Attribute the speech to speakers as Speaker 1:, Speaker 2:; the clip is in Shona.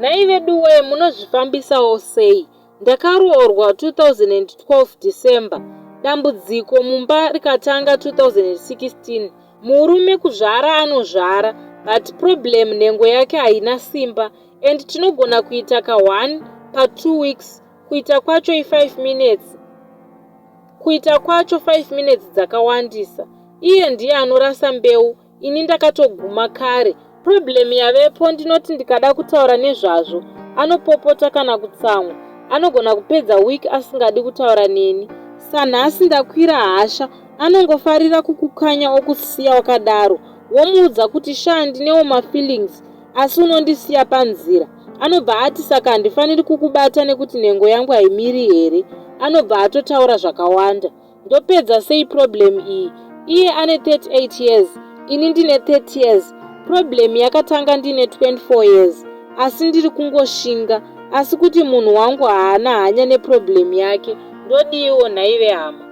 Speaker 1: Nhai veduwee munozvifambisawo sei? Ndakaroorwa 2012 December, dambudziko mumba rikatanga 2016. Murume kuzvara anozvara but problem nhengo yake haina simba and tinogona kuita ka one pa 2 weeks kuita kwacho i 5 minutes. Kuita kwacho 5 minutes dzakawandisa. Iye ndiye anorasa mbeu ini ndakatoguma kare. Problem yavepo ndinoti ndikada kutaura nezvazvo anopopota kana kutsamwa. Anogona kupedza week asingadi kutaura neni. Sanhasi ndakwira hasha anongofarira kukukanya okusiya wakadaro womuudza kuti shaa ndinewo mafeelings asi unondisiya panzira. Anobva ati saka handifaniri kukubata nekuti nhengo yangu haimiri here? Anobva atotaura zvakawanda. Ndopedza sei problem iyi? Iye ane 38 years, ini ndine 30 years. Problem yakatanga ndine 24 years asi ndiri kungoshinga. Asi kuti munhu wangu haana hanya neproblem yake. Ndodiiwo nhai vehama?